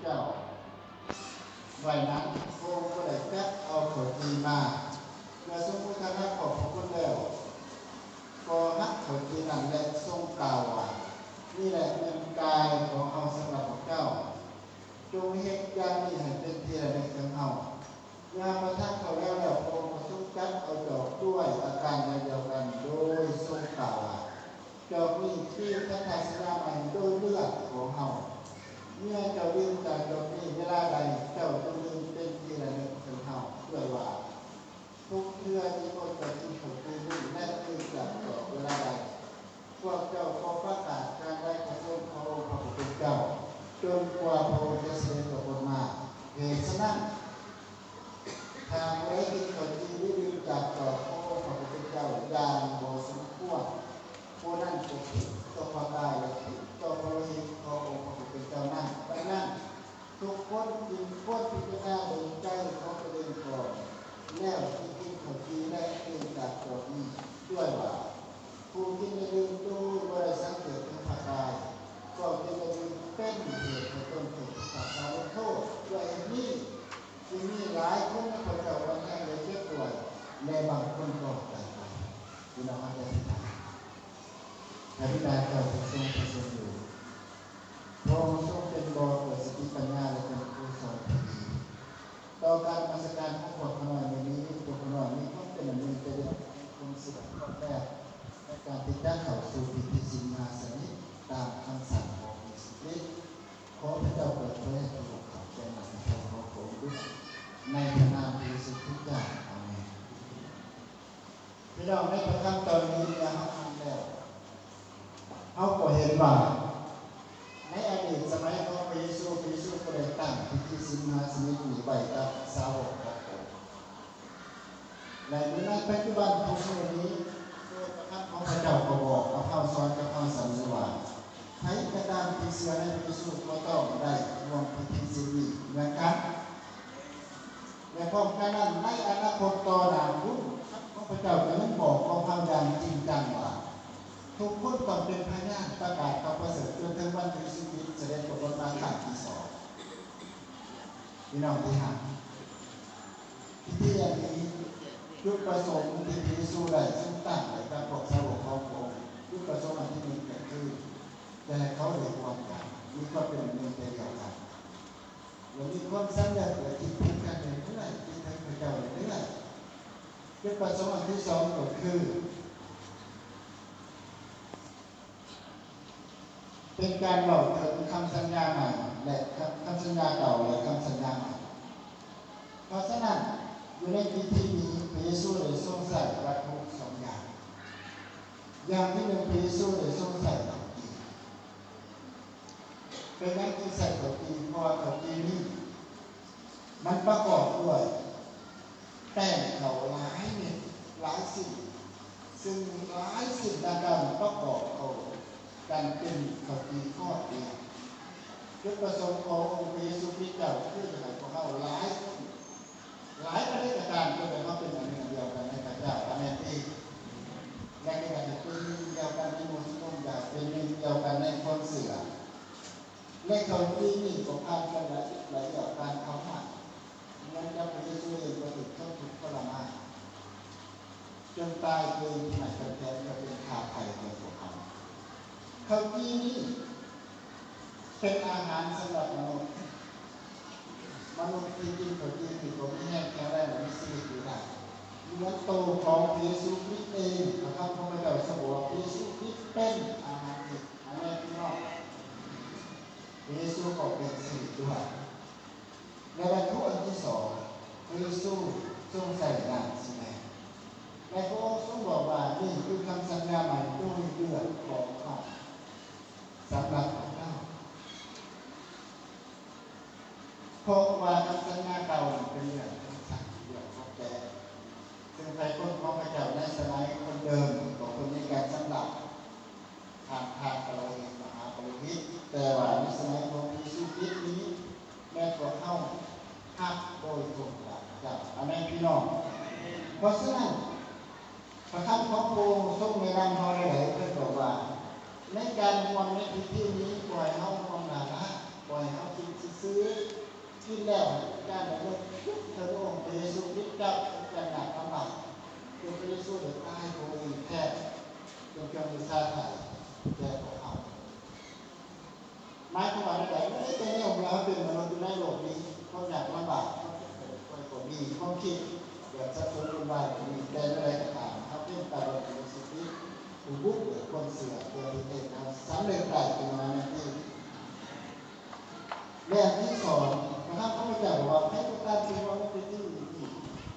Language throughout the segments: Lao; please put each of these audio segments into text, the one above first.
ເຈົ້າ. ໄວ້ນັ້ນ ພະອົງກໍໄດ້ຈັດເອົາເຂົ້າຈີ່ມາ ເມື່ອຊົງໂມທະນາຂອບພະຄຸນແລ້ວ ກໍຫັກເຂົ້າຈີ່ນັ້ນ ແລະ ຊົງກ່າວວ່າ, ນີ້ແຫຼະແມ່ນກາຍຂອງເຮົາສຳລັບພວກເຈົ້າ, ຈົ່ງເຮັດຢ່າງນີ້ໃຫ້ເປັນທີ່ລະນຶກເຖິງເຮົາ. ເມື່ອປະທານເຂົ້າແລ້ວແລ້ວ, ພະອົງກໍຊົງຈັບເອົາຈອກດ້ວຍອາການຢ່າງດຽວກັນ ໂດຍຊົງກ່າວວ່າ, ຈອກນີ້ຄືພັນທະສັນຍາໃໝ່ໂດຍເລືອດຂອງເຮົາ. ເມື່ອເຈົ້າດື່ມຈາກຈອກນີ້ເວລາໃດ, ເຈົ້າຈົ່ງດື່ມເປັນທີ່ລະນຶກເຖິງເຮົາດ້ວຍວ່າ, ທຸກເທື່ອທີ່ພວກເຈົ້າກິນເຂົ້າຈີ່ນີ້ ແລະ ດື່ມຈາກຈອກເວລາໃດ, ພວກເຈົ້າກໍປະກາດການໄດ້ພະຊົງຂອງອົງພະຜູ້ເປັນເຈົ້າ, ຈົນກວ່າພະອົງຈະສະເດັດພະຊົງມາ. ເຫດສະນັ້ນ, ຖ້າຜູ້ໃດກິນເຂົ້າຈີ່ ຫຼື ດື່ມຈາກຈອກຂອງອົງພະຜູ້ເປັນເຈົ້າຢ່າງບໍ່ສົມຄວນ, ຜູ້ນັ້ນກໍຜິດຕໍ່ພະກາຍ ແລະ ຜິດຕໍ່ພະໂລຫິດຂອງອົງພະຜູ້ເປັນເຈົ້ານັ້ນ. ດັ່ງນັ້ນ, ທຸກຄົນຈຶ່ງຄວນພິຈາລະນາເບິ່ງໃຈຂອງຕົນເອງກ່ອນ ແລ້ວຈຶ່ງກິນເຂົ້າຈີ່ ແລະ ດື່ມຈາກຈອກນີ້ດ້ວຍວ່າ, ຜູ້ກິນ ແລະ ດື່ມໂດຍບໍ່ໄດ້ສັງເກດເຖິງພະກາຍ ກໍກິນ ແລະ ດື່ມເປັນເຫດໃຫ້ຕົນຖືກພິພາກສາລົງໂທດ. ດ້ວຍເຫດນີ້ ຈຶ່ງມີຫຼາຍຄົນໃນພວກເຈົ້າອ່ອນແຮງ ແລະ ເຈັບປ່ວຍ ແລະ ບາງຄົນກໍຕາຍໄປ. ພີ່ນ້ອງເຮົາໄດ້ອະທິຖານ. ພະບິດາເຈົ້າຜູ້ຊົງພະຊົນຢູ່, ພະອົງຊົງເປັນບໍ່ເກີດສະຕິປັນຍາ ແລະ ເປັນຄູສອນທີ່ດີ. ຕໍ່ການນະມັດສະການຂອງພວກຂ້ານ້ອຍມື້ນີ້, ພວກຂ້ານ້ອຍມີຄວາມເປັນອັນໜຶ່ງໃຈດຽວກັນໃນຄວາມເຊື່ອພ້ອມແລ້ວ ໃນການທີ່ຈະເຂົ້າສູ່ພິທີສິງຫາສະໜິດຕາມຄຳສັ່ງຂອງພະເຢຊູຄຣິດ. ຂໍພະເຈົ້າເປີດເຜີຍໃຫ້ພວກເຂົາແກ່ນຳໃນພະຄຸນຂອງພະອົງດ້ວຍ, ໃນພະນາມພະເຢຊູຄຣິດເຈົ້າ. ອາເມນ. ພີ່ນ້ອງ, ໃນພະຄຳຕອນນີ້ເມື່ອເຮົາອ່ານແລ້ວ, ເຮົາກໍເຫັນວ່າ ໃນອະດີດສະໄໝຂອງພະເຢຊູ, ພະເຢຊູກໍໄດ້ຕັ້ງພິທີສິງຫາສະໜິດນີ້ໄວ້ກັບສາວົກຂອງພະອົງ. ແລະ ໃນປັດຈຸບັນທຸກມື້ນີ້, ໂດຍພະຄຳຂອງພະເຈົ້າກໍບອກກັບເຮົາ, ສອນກັບເຮົາສະເໝີວ່າ, ໃຜກໍຕາມທີ່ເຊື່ອໃນພະເຢຊູກໍຕ້ອງໄດ້ຮ່ວມພິທີສິງນີ້ເໝືອນກັນ. ແລະ ພ້ອມກັນນັ້ນ, ໃນອະນາຄົດຕໍ່ໜ້າພຸ້ນ, ຄຳຂອງພະເຈົ້າກໍຍັງບອກກັບເຮົາຢ່າງຈິງຈັງວ່າ, ທຸກຄົນຕ້ອງເປັນພະຍານປະກາດຂ່າວປະເສີດຈົນເຖິງວັນທີ່ພະເຢຊູຄຣິດສະເດັດປາກົດມາຄັ້ງທີສອງ. ພີ່ນ້ອງທີ່ຮັກ, ພິທີອັນນີ້, ຈຸດປະສົງທີ່ພະເຢຊູໄດ້ຊົງຕັ້ງໄວ້ກັບພວກສາວົກຂອງພະອົງ, ຈຸດປະສົງອັນທີໜຶ່ງກໍຄື ຈະໃຫ້ເຂົາໄດ້ຮ່ວມກັນ, ມີຄວາມເປັນອັນໜຶ່ງໃຈດຽວກັນ. ແລະ ມີຄວາມສັນເລີດ ແລະ ຄິດເຖິງກັນເລື້ອຍໆ, ຄິດເຖິງພະເຈົ້າເລື້ອຍໆ. ຈຸດປະສົງອັນທີສອງກໍຄື ເປັນການເວົ້າເຖິງຄຳສັນຍາໃໝ່ ແລະ ຄຳ, ຄຳສັນຍາເກົ່າ ແລະ ຄຳສັນຍາໃໝ່. ເພາະສະນັ້ນ, ຢູ່ໃນພິທີນີ້, ພະເຢຊູໄດ້ຊົງໃຊ້ວັດຖຸສອງຢ່າງ. ຢ່າງທີໜຶ່ງ, ພະເຢຊູໄດ້ຊົງໃຊ້ເຂົ້າຈີ່. ເປັນຫຍັງຈຶ່ງໃຊ້ເຂົ້າຈີ່? ເພາະວ່າເຂົ້າຈີ່ນີ້ ມັນປະກອບດ້ວຍແປ້ງເຂົ້າຫຼາຍເມັດ, ຫຼາຍຊິ້ນ, ຊຶ່ງຫຼາຍຊິ້ນດັ່ງກ່າວປະກອບເຂົ້າກັນເປັນເຂົ້າຈີ່ກ້ອນດຽວ. ຈຸດປະສົງຂອງອົງພະເຢຊູຄຣິດເຈົ້າ ຄືຢາກໃຫ້ພວກເຮົາຫຼາຍຄົນ ຫຼາຍປະເທດກະຕາມ ກໍຢາກມາເປັນອັນໜຶ່ງອັນດຽວກັນໃນພະເຈົ້າ. ອາເມນຕິ? ແລະ ກໍຢາກໃຫ້ເປັນໜຶ່ງດຽວກັນໃນໝູ່ຊຸມນຸມ, ຢາກເປັນໜຶ່ງດຽວກັນໃນຄວາມເຊື່ອ. ແລະ ເຂົ້າຈີ່ນີ້ກໍຜ່ານການລະອຽດລະອຽວ ການເຜົາໄໝ້, ເໝືອນກັບພະເຢຊູເອງກໍຖືກທົນທຸກທໍລະມານ ຈົນຕາຍເອງທີ່ໄມ້ກຳແພງ ເພື່ອເປັນຄ່າໄຖ່ແກ່ພວກເຮົາ. ເຂົ້າຈີ່ນີ້ ເປັນອາຫານສຳລັບມະນຸດ. ມະນຸດທີ່ກິນເຂົ້າຈີ່ນີ້ກໍມີແຮງແຂງແຮງ ແລະ ມີຊີວິດຢູ່ໄດ້ ເໝືອນໂຕຂອງພະເຢຊູຄຣິດເອງ. ພະຄຳຂອງພະເຈົ້າຊົງບອກວ່າ ພະເຢຊູຄຣິດເປັນອາຫານຊີວິດ. ອາເມນ ພີ່ນ້ອງ. ພະເຢຊູກໍເປັນຊີວິດດ້ວຍ. ແລະ ວັດຖຸອັນທີສອງ, ພະເຢຊູຊົງໃຊ້ນ້ຳຊີແມນ ແລະ ພະອົງຊົງບອກວ່າ ນີ້ຄືຄຳສັນຍາໃໝ່ໂດຍເລືອດຂອງເຮົາ ສຳລັບພວກເຈົ້າ. ເພາະວ່າຄຳສັນຍາເກົ່ານັ້ນເປັນເລື່ອງຂອງສັດ, ເລື່ອງຂອງແກະ, ຊຶ່ງໄພບຸນຂອງພະເຈົ້າໃນສະໄໝຄົນເດີມກໍເພິ່ນມີການສຳລັບຜ່ານທາງປະໂລຫິດ, ມະຫາປະໂລຫິດ, ແຕ່ວ່າໃນສະໄໝຂອງພະເຢຊູຄຣິດນີ້ ແມ່ນພວກເຮົາຮັບໂດຍກົງຈາກພະເຈົ້າ. ອາເມນ ພີ່ນ້ອງ. ເພາະສະນັ້ນ, ພະຄຳຂອງພະອົງຊົງແນະນຳເຮົາແນວໃດ? ເພິ່ນບອກວ່າ ໃນການຮ່ວມໃນພິທີນີ້ ບໍ່ໃຫ້ເຮົາຮ່ວມໜ້າລາ, ບໍ່ໃຫ້ເຮົາຄິດຊື່ ກິນແລ້ວ ການດຳເນີນຄິດເຖິງອົງພະເຢຊູຄຣິດເຈົ້າ ເຖິງການຍາກລຳບາກ ຄືພະເຢຊູໄດ້ຕາຍພະອົງເອງແທ້ ເປັນເຄື່ອງບູຊາໄຖ່ແກ່ພວກເຮົາ. ໝາຍຄວາມວ່າແນວໃດ? ບໍ່ໄດ້ແຕ່ແນວເມື່ອເຮົາເປັນມະນຸດຢູ່ໃນໂລກນີ້ ຄວາມຍາກລຳບາກ ຄວາມເຈັບໄຂ້ໄດ້ປ່ວຍກໍມີ, ຄວາມຄິດແບບສັບສົນວຸ່ນວາຍກໍມີ, ແຕ່ແນວໃດກໍຕາມ ເຮົາເປັນໄປດ້ວຍພະເຢຊູຄຣິດ ຜູ້ບຸກເບີກຄວາມເຊື່ອ ເພື່ອທີ່ເຮັດໃຫ້ເຮົາສຳເລັດໄດ້ ເປັນວ່າແນວນີ້. ແລະ ອັນທີສອງ ພະຄຳຂອງພະເຈົ້າບອກວ່າ ໃຜກໍຕາມທີ່ເວົ້າໃນທີ່ນີ້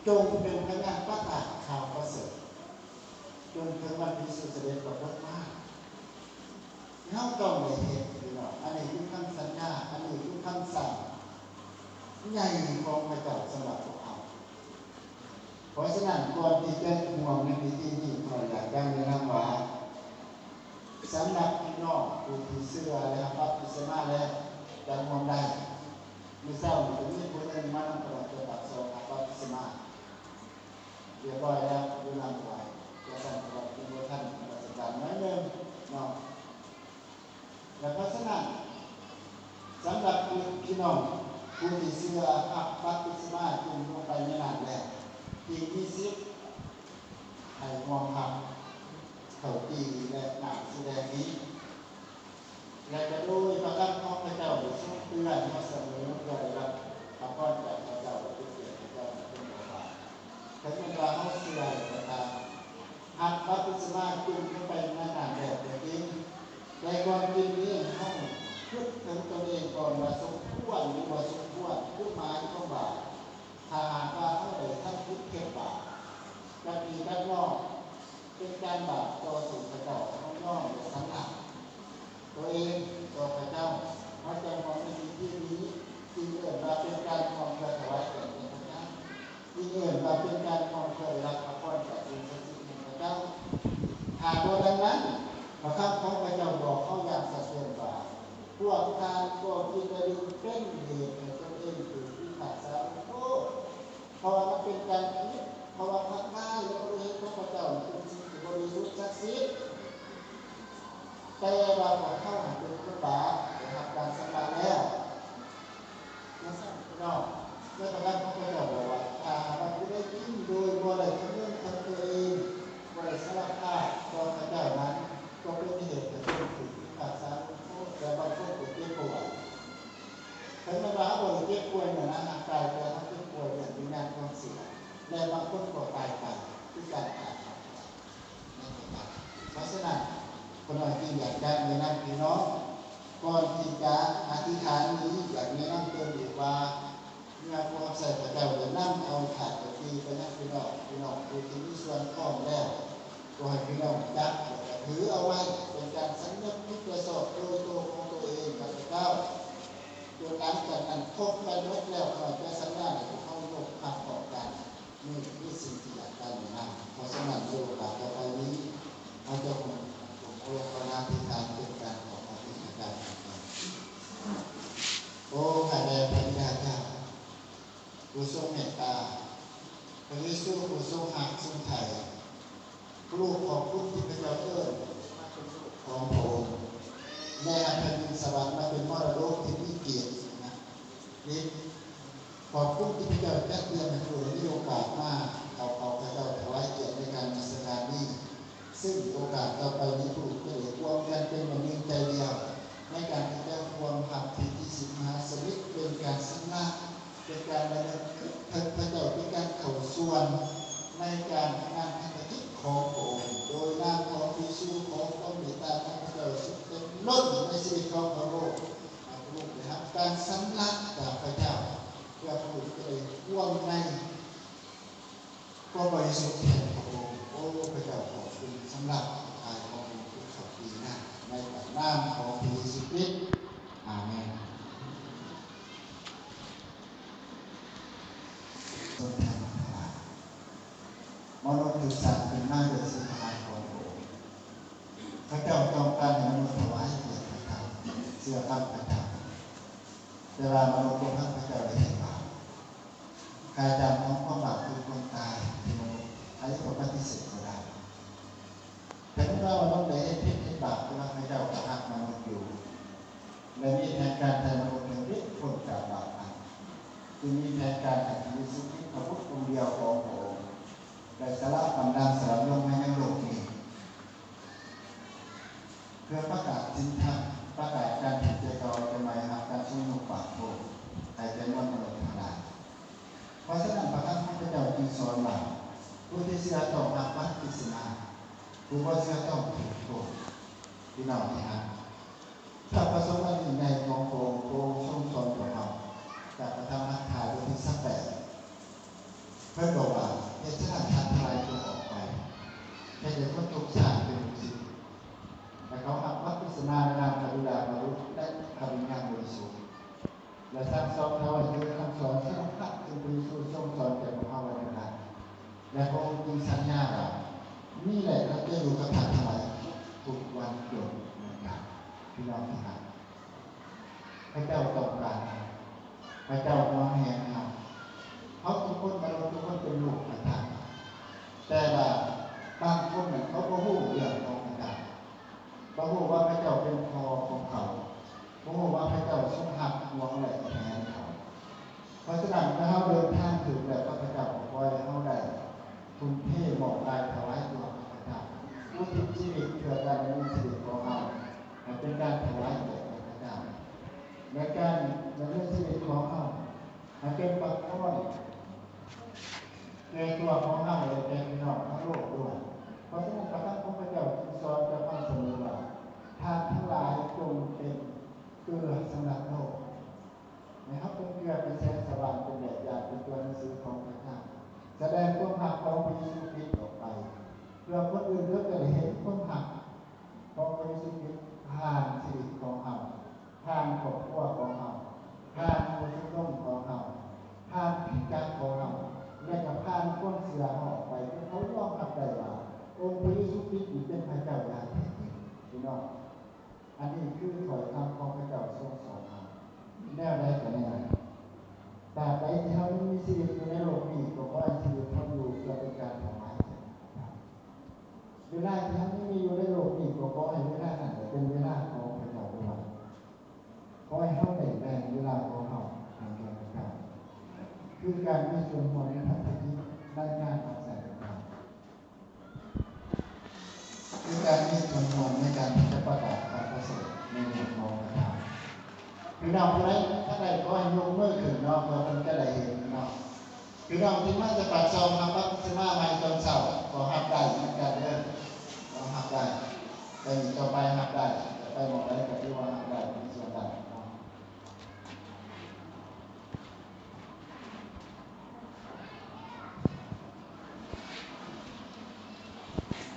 ຈົ່ງເປັນພະຍານປະກາດຂ່າວປະເສີດ ຈົນເຖິງວັນທີ່ພະເຢຊູສະເດັດປາກົດມາ. ເຮົາຕ້ອງໄດ້ເຮັດ ພີ່ນ້ອງ. ອັນນີ້ຄືຄຳສັນຍາ, ອັນນີ້ຄືຄຳສັ່ງໃຫຍ່ຂອງພະເຈົ້າສຳລັບພວກເຮົາ. ເພາະສະນັ້ນ ກ່ອນທີ່ຈະຮ່ວມໃນພິທີນີ້ ຂ້ອຍຢາກຈະແນະນຳວ່າ ສຳລັບພີ່ນ້ອງຜູ້ທີ່ເຊື່ອ ແລະ ຮັບບັບຕິສະມາແລ້ວ ຈະຮ່ວມໄດ້. ມື້ເຊົ້ານີ້ ກໍມີຜູ້ໜຶ່ງມານຳພະເຈົ້າ ຈາກປາກຊ່ອງ ຮັບບັບຕິສະມາ ຮຽບຮ້ອຍແລ້ວ ຢູ່ນຳໄວ້ ແຕ່ຊັ້ນກໍເປັນບໍ່ທັນນະມັດສະການໜ້ອຍໜຶ່ງເນາະ. ແລະ ເພາະສະນັ້ນ ສຳລັບຜູ້ ພີ່ນ້ອງຜູ້ທີ່ເຊື່ອຮັບບັບຕິສະມາ ຈຸ່ມລົງໄປໃນນ້ຳແລ້ວ ທີ່ມີສິດໃຫ້ຮ່ວມຮັບເຂົ້າຕີ ແລະ ນ້ຳສີແດງນີ້ ແລະ ກະໂດຍພະຄຳຂອງພະເຈົ້າໄດ້ຊົງເຕືອນມາສະເໝີ ເພື່ອໄດ້ຮັບພະພອນຈາກພະເຈົ້າ ແລະ ເປັນກຽດພະເຈົ້າເປັນເຈົ້າ. ເຖິງແມ່ນວ່າເຮົາເຊື່ອແລ້ວກໍຕາມ, ຮັບບັບຕິສະມາຈຸ່ມລົງໄປໃນນ້ຳແລ້ວກໍຈິງ, ແຕ່ກ່ອນອື່ນນີ້ ເຮົາຄິດເຖິງຕົນເອງກ່ອນວ່າສົມຄວນ ຫຼື ບໍ່ສົມຄວນ. ຄືໝາຍຄວາມວ່າ ຖ້າຫາກວ່າເຮົາໄດ້ທຳຜິດເຮັດບາບກັບພີ່ກັບນ້ອງ ເປັນການບາບຕໍ່ສູ້ພະເຈົ້າ, ເຮົາຍອມໄດ້ສຳລະຕົວເອງຕໍ່ພະເຈົ້າ, ເຮົາຈັ່ງຮອດໃນທີ່ນີ້ ຈຶ່ງເອີ້ນວ່າເປັນການຮ່ວມເພື່ອຖວາຍແດ່ພະເຈົ້າ, ຈຶ່ງເອີ້ນວ່າເປັນການຮ່ວມເພື່ອໄດ້ຮັບພະພອນຈາກສິ່ງສັກສິດແຫ່ງພະເຈົ້າ. ຫາກບໍ່ດັ່ງນັ້ນ, ພະຄຳຂອງພະເຈົ້າບອກເຮົາຢ່າງຊັດເຈນວ່າ ພວກທ່ານກໍກິນແລະດື່ມເປັນເຫດໃຫ້ຕົນເອງຖືກພິພາກສາລົງໂທດ. ເພາະວ່າມັນເປັນການຜິດ, ເພາະວ່າພະກາຍ ແລະ ພະໂລຫິດຂອງພະເຈົ້າ ເປັນສິ່ງທີ່ບໍລິສຸດສັກສິດ, ແຕ່ວ່າພວກເຮົາຫັ້ນເປັນຄົນບາບ ໄດ້ຮັບການຊຳລະແລ້ວ. ຈັ່ງຊັ້ນ ພີ່ນ້ອງ, ໃນພະຄຳຂອງພະເຈົ້າບອກວ່າ ຖ້າຫາກວ່າຜູ້ໃດກິນໂດຍບໍ່ໄດ້ຄຳນຶງເຖິງຕົວເອງ, ບໍ່ໄດ້ສາລະພາບຕໍ່ພະເຈົ້ານັ້ນ, ກໍເປັນເຫດໃຫ້ຕົນຖືກພິພາກສາລົງໂທດ, ແລະ ບາງຄົນກໍເຈັບປ່ວຍ. ເຖິງແມ່ນວ່າເຮົາບໍ່ໄດ້ເຈັບປ່ວຍເນື້ອໜັງຮ່າງກາຍ, ແຕ່ເຮົາເຈັບປ່ວຍເລື່ອງວິນຍານຄວາມເຊື່ອ ແລະ ບາງຄົນກໍຕາຍໄປຄືການຂາດຄວາມເຊື່ອ. ເພາະສະນັ້ນ ຂ້ານ້ອຍຈຶ່ງຢາກຈະແນະນຳພີ່ນ້ອງ ກ່ອນທີ່ຈະອະທິຖານນີ້ ຢາກແນະນຳເຕີມອີກວ່າ ເມື່ອຜູ້ຮັບໃຊ້ພະເຈົ້າໄດ້ນຳເອົາຖາດກະຕີໄປຍັງພີ່ນ້ອງ, ພີ່ນ້ອງຜູ້ທີ່ມີສ່ວນພ້ອມແລ້ວ ກໍໃຫ້ພີ່ນ້ອງຈັບ ແລ້ວກໍຖືເອົາໄວ້ ເປັນການສຳນຶກຜິດຊອບໂດຍໂຕຂອງຕົວເອງກັບພະເຈົ້າ. ຈົນຫຼັງຈາກນັ້ນຄົບກຳນົດແລ້ວ ຂ້ານ້ອຍຈະສັນຍາໃຫ້ພວກເຮົາຍົກຮັບພ້ອມກັນ. ນີ້ຄືສິ່ງທີ່ຢາກຈະແນະນຳ. ເພາະສະນັ້ນ ໃນໂອກາດຕໍ່ໄປນີ້ ເຮົາຈະຮ່ວມກັນກົ້ມຫົວລົງປະທານອະທິຖານ ເປັນການຂອບພະຄຸນພະເຈົ້ານຳກັນ. ໂອ້ ຂ້າແດ່ພະບິດາເຈົ້າ ຜູ້ຊົງເມດຕາ, ພະເຢຊູຜູ້ຊົງຮັກຊົງໃຜ, ລູກຂອບຄຸນທີ່ພະເຈົ້າເອີ້ນມາເປັນລູກຂອງພະອົງ ແລະ ໃຫ້ແຜ່ນດິນສະຫວັນມາເປັນມໍລະດົກທີ່ມີກຽດນະ ຂອບຄຸນທີ່ພະເຈົ້າຈັດຕຽມໃຫ້ຜູ້ໃດມີໂອກາດມາເຂົ້າເຝົ້າພະເຈົ້າ ຖວາຍກຽດໃນການນະມັດສະການນີ້. ຊຶ່ງໂອກາດຕໍ່ໄປນີ້ ພວກລູກຈະໄດ້ຮ່ວມກັນເປັນໜຶ່ງໃຈດຽວ ໃນການທີ່ຈະຮ່ວມຮັບພິທີສິດມະຫາສະມິດ ເປັນການຊຳລະ ເປັນການລະນຶກເຖິງພະເຈົ້າ ເປັນການເຂົ້າສ່ວນໃນການງານພັນທະກິດຂອງພະອົງ ໂດຍນາມຂອງພະເຢຊູ ຂໍຄວາມເມດຕາຂອງພະເຈົ້າຊົງເຕັມລົ້ນໃນຊີວິດຂອງພວກລູກ ໃຫ້ພວກລູກໄດ້ຮັບການຊຳລະຈາກພະເຈົ້າ ເພື່ອພວກລູກຈະໄດ້ຮ່ວມໃນ ພວກບໍລິສຸດແຫ່ງພະອົງ. ໂອ້ ພະເຈົ້າ ຂອບຄຸນສຳລັບພະພາຍຂອງອົງທີ່ເຂົ້າປີໜ້າ ໃນພະນາມຂອງພະເຢຊູຄຣິດ. ອາເມນ. ທົດແທນພະບາບ. ມະນຸດຖືກສ້າງຂຶ້ນມາດ້ວຍສິ່ງຂາຍຂອງພະອົງ. ພະເຈົ້າຕ້ອງການໃຫ້ມະນຸດຖວາຍກຽດພະເຈົ້າ, ເຊື່ອຟັງພະເຈົ້າ. ແຕ່ວ່າມະນຸດບໍ່ຟັງພະເຈົ້າ ໄດ້ເຮັດບາບ. ຄ່າຈ້າງຂອງຄວາມບາບຄືຄວາມຕາຍ ທີ່ມະນຸດໃຜກໍປະຕິເສດບໍ່ໄດ້. ເຖິງແມ່ນວ່າມະນຸດໄດ້ເຮັດຜິດເຮັດບາບ, ແຕ່ວ່າພະເຈົ້າກໍຮັກມະນຸດຢູ່ ແລະ ມີແຜນການໃຫ້ມະນຸດໃຫ້ຫຼຸດພົ້ນຈາກບາບນັ້ນ. ເຊື່ອຕ້ອງຮັບບັບຕິສະມາ, ຜູ້ບໍ່ເຊື່ອຕ້ອງຖືກໂທດ. ພີ່ນ້ອງທີ່ຮັກ, ພະປະສົງອັນຍິ່ງໃຫຍ່ຂອງພະອົງ, ພະອົງຊົງສອນພວກເຮົາຈາກພະທຳມັດທາຍ ບົດທີສິບແປດ ເພິ່ນບອກວ່າ, ເຫດສະນັ້ນທ່ານທັງຫຼາຍຈົ່ງອອກໄປ, ເຮັດໃຫ້ຄົນທຸກຊາດເປັນລູກສິດ, ແລະ ເຂົາຮັບບັບຕິສະມາໃນນາມພະບິດາ, ພະບຸດ ແລະ ພະວິນຍານບໍລິສຸດ. ແລະ ສັ່ງສອນເຂົາໃຫ້ຖືຄຳສອນສາລະພັດ ຊຶ່ງພະເຢຊູຊົງສອນແກ່ພວກເຮົາໄວ້ນັ້ນ, ແລະ ພະອົງຈຶ່ງສັນຍາວ່າ, ນີ້ແຫຼະ ເຮົາຈະຢູ່ກັບທ່ານທັງຫຼາຍທຸກວັນຈົນເໝິດການ. ພີ່ນ້ອງທີ່ຮັກ, ພະເຈົ້າຕ້ອງການເຮົາ, ພະເຈົ້າຫວງແຫນເຮົາ. ເຮົາທຸກຄົນ, ມະນຸດທຸກຄົນເປັນລູກພະເຈົ້າ, ແຕ່ວ່າບາງຄົນນັ້ນເຂົາບໍ່ຮູ້ເລື່ອງຂອງພະເຈົ້າ. ບໍ່ຮູ້ວ່າພະເຈົ້າເປັນພໍ່ຂອງເຂົາ, ບໍ່ຮູ້ວ່າພະເຈົ້າຊົງຮັກຫວງ ແລະ ແຄນເຂົາ. ເພາະສະນັ້ນ, ເມື່ອເຮົາເດີນທາງຖືກແລ້ວກັບພະເຈົ້າ, ກໍຂໍໃຫ້ເຮົາໄດ້ທຸ່ມເທມອບກາຍຖວາຍຕົວກັບພະເຈົ້າ, ອຸທິດຊີວິດເພື່ອການດຳເນີນຊີວິດຂອງເຮົາໃຫ້ເປັນການຖວາຍແດ່ພະເຈົ້າ, ແລະ ການດຳເນີນຊີວິດຂອງເຮົາໃຫ້ເປັນປາກອນ ແກ່ຕົວຂອງເຮົາ ແລະ ແກ່ພີ່ນ້ອງທັງໂລກດ້ວຍ. ເພາະສະນັ້ນ ພະຄຳຂອງພະເຈົ້າຈຶ່ງສອນກັບເຮົາສະເໝີວ່າ, ທ່ານທັງຫຼາຍຈົ່ງເປັນເກືອສຳລັບໂລກ. ໃຫ້ເຮົາເປັນເກືອ ເປັນແສງສະຫວ່າງ ເປັນແບບຢ່າງ ເປັນຕົວໜັງສືຂອງພະເຈົ້າ, ສະແດງຄວາມຮັກຂອງພະເຢຊູຄຣິດອອກໄປ, ເພື່ອຄົນອື່ນເຂົາຈະໄດ້ເຫັນຄວາມຮັກຂອງພະເຢຊູຄຣິດຜ່ານຊີວິດຂອງເຮົາ, ຜ່ານຄອບຄົວຂອງເຮົາ, ຜ່ານຜູ້ຊຸມນຸມຂອງເຮົາ, ຜ່ານຄຣິສຕະຈັກຂອງເຮົາ ແລະ ກໍຜ່ານຄວາມເຊື່ອເຮົາອອກໄປ, ເພື່ອເຂົາຍອມຮັບໄດ້ວ່າ ອົງພະເຢຊູຄຣິດນີ້ເປັນພະເຈົ້າຢ່າງແທ້ຈິງ. ພີ່ນ້ອງ, ອັນນີ້ຄືຖ້ອຍຄຳຂອງພະເຈົ້າຊົງສອນເຮົາ. ແນວໃດກໍແນວນັ້ນ, ຕາບໃດທີ່ເຮົາຍັງມີຊີວິດຢູ່ໃນໂລກນີ້, ກໍຂໍໃຫ້ຊີວິດເຮົາຢູ່ເພື່ອເປັນການຖວາຍແດ່ພະເຈົ້າ. ເວລາທີ່ເຮົາຍັງມີຢູ່ໃນໂລກນີ້, ກໍຂໍໃຫ້ເວລານັ້ນເປັນເວລາຂອງພະເຈົ້າດ້ວຍ. ຂໍໃຫ້ເຮົາໄດ້ແບ່ງເວລາຂອງເຮົາໃຫ້ແກ່ພະເຈົ້າ, ຄືການມີສ່ວນຮ່ວມໃນພັນທະກິດ, ໃນງານຮັບໃຊ້ພະເຈົ້າ, ຄືການມີສ່ວນຮ່ວມໃນການທີ່ຈະປະກາດຂ່າວປະເສີດໃນເລື່ອງຂອງພະເຈົ້າ. ພີ່ນ້ອງຜູ້ໃດ ຖ້າໄດ້ ຂໍໃຫ້ຍົກມືຂຶ້ນເນາະ, ເພື່ອເພິ່ນຈະໄດ້ເຫັນເນາະ. ພີ່ນ້ອງທີ່ມາຈາກປາກຊ່ອງ ຮັບບັບຕິສະມາໃໝ່ຕອນເຊົ້າ ກໍຮັບໄດ້ເໝືອນກັນເດີ, ກໍຮັບໄດ້. ແຕ່ນີ້ຕໍ່ໄປຮັບໄດ້, ຈະໄປໝ່ອງໃດກໍຖືວ່າຮັບໄດ້ ມີສ່ວນໄດ້.